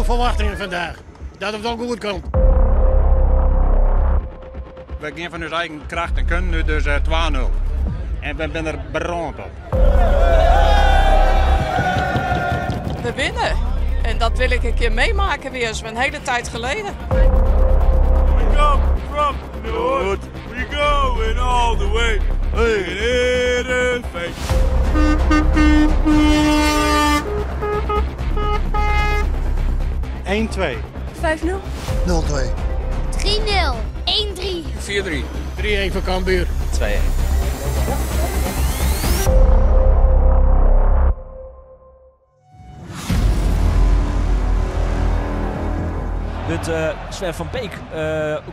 verwachtingen vandaag. Dat het wel goed komt. We gaan van onze eigen kracht en kunnen nu dus 2-0. En we zijn er brand op. We winnen. En dat wil ik een keer meemaken weer. Dat is een hele tijd geleden. We come from Noord. We going all the way. Heerenveen. 1-2. 5-0. 0-2. 3-0. 1-3. 4-3. 3-1 voor Cambuur. 2-1. Het Sven van Beek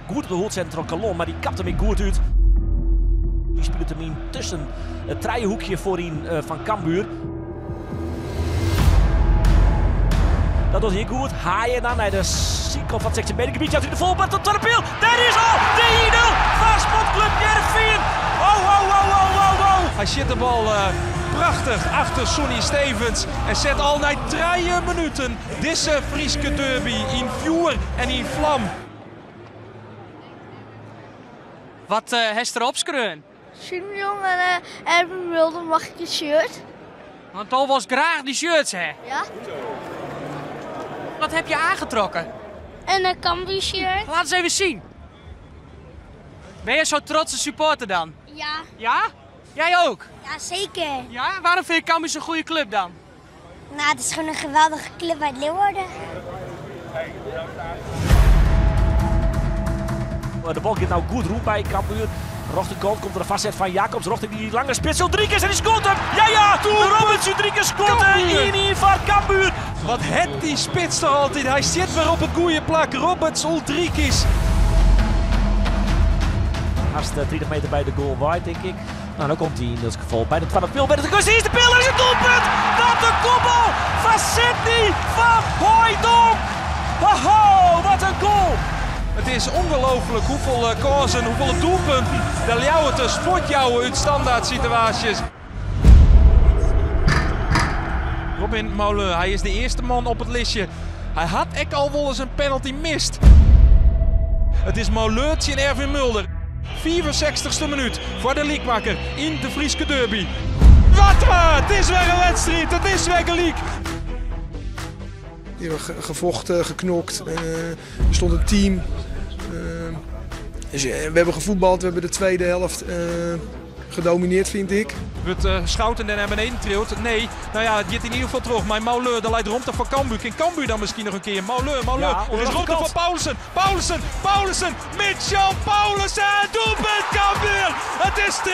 goed op de hoed zetten troch Kallon, maar die kapt hem in goed uit. Die speelt hem in tussen het draaihoekje voorin van Cambuur. Dat doet hij goed. Haaien dan naar de zijkant van het 16 meter gebied. Ja, de volbal tot de pil. Daar is al de 1-0 van Sportclub Heerenveen. Oh, oh, oh, oh, oh, oh. Hij zit de bal prachtig achter Sonny Stevens en zet al na 3 minuten deze Frieske derby in vuur en in vlam. Wat heeft er opskreun? Siem en Erwin Mulder, mag ik je shirt? Want al was graag die shirts, hè? Ja. Wat heb je aangetrokken? En een Cambuur shirt. Laat eens even zien. Ben je zo trotse supporter dan? Ja. Ja? Jij ook? Ja, zeker. Ja? Waarom vind je Cambuur zo'n goede club dan? Nou, het is gewoon een geweldige club uit Leeuwarden. De bal gaat nou goed roep bij Cambuur. Rechterkant komt er een vastzet van Jacobs. Rochting die lange spits. Uldrikis en die scoort hem. Ja, ja. Roberts Uldrikis scoort hem. In van Cambuur. Wat het die spits toch altijd. Hij zit weer op het goede plak. Roberts Uldrikis. Haast 30 meter bij de goal wide, denk ik. Nou, dan komt hij in dat geval bij de tweede pil. Bij de eerste pil is het doelpunt. Wat een kopbal van Sydney van Hooijdonk. Ho, wat een goal. Het is ongelooflijk hoeveel kansen, hoeveel doelpunten de Ljouwerters voortjouwen uit standaard situaties. Robin Maulun, hij is de eerste man op het listje. Hij had ek al wel eens een penalty mist. Het is Maulun en Erwin Mulder. 64ste minuut voor de leakmaker in de Frieske derby. Wat maar, het is weer een wedstrijd, het is weer gelijk. Die hebben gevochten, geknokt, er stond een team. Dus, we hebben gevoetbald, we hebben de tweede helft gedomineerd, vind ik. Wordt Schouten naar beneden trilt? Nee, nou ja, het gaat in ieder geval terug. Maar Maulun, daar leidt rondte voor Cambuur. Kan Cambuur dan misschien nog een keer? Maulun, Maulun. Ja, er is rondte kant. voor Paulussen. Paulussen, Paulussen, Mitchell Paulussen. Doelpunt Cambuur. Het is 3-2.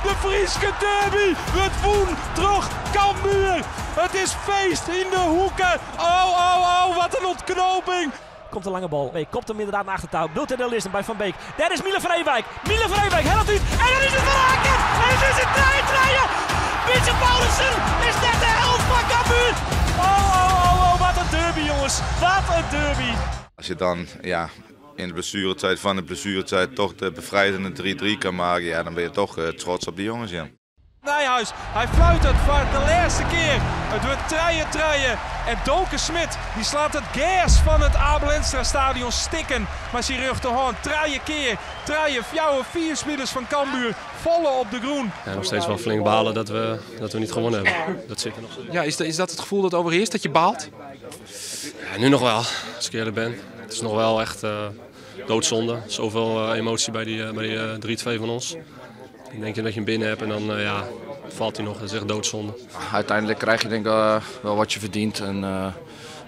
De Frieske derby. Het woen terug Cambuur. Het is feest in de hoeken. Oh, oh, oh, wat een ontknoping. Komt de lange bal. Nee, kopt hem inderdaad naar achtertouw. Doet er de bij Van Beek. Daar is Milan van Ewijk. Milan van Ewijk helpt uit. En dan is het Van Aken. En het is het 3-3. Mitchell Paulussen is net de helft van Cambuur. Oh, oh, oh, oh, wat een derby, jongens. Wat een derby. Als je dan, ja, in de blessuretijd van de blessuretijd toch de bevrijdende 3-3 kan maken, ja, dan ben je toch trots op die jongens, ja. Nijhuis, hij fluit het voor de laatste keer. Het wordt 3-3. En Doke Smit, die slaat het gas van het Abe Lenstra stadion stikken. Maar zijn rechterhand, 3 keer, 3, 4, 4 spelers van Cambuur vallen op de groen. Ja, nog steeds wel flink balen dat we niet gewonnen hebben. Dat zit er nog. Ja, is dat het gevoel dat overheerst, dat je baalt? Ja, nu nog wel, als ik eerlijk ben. Het is nog wel echt doodzonde. Zoveel emotie bij die 3-2 van ons. Dan denk je dat je hem binnen hebt en dan ja, valt hij nog. Dat is echt doodzonde. Uiteindelijk krijg je denk ik wel wat je verdient. En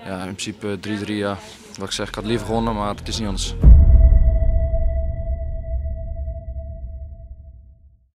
ja, in principe 3-3, ja. Wat ik zeg, ik had liever gewonnen, maar het is niet anders.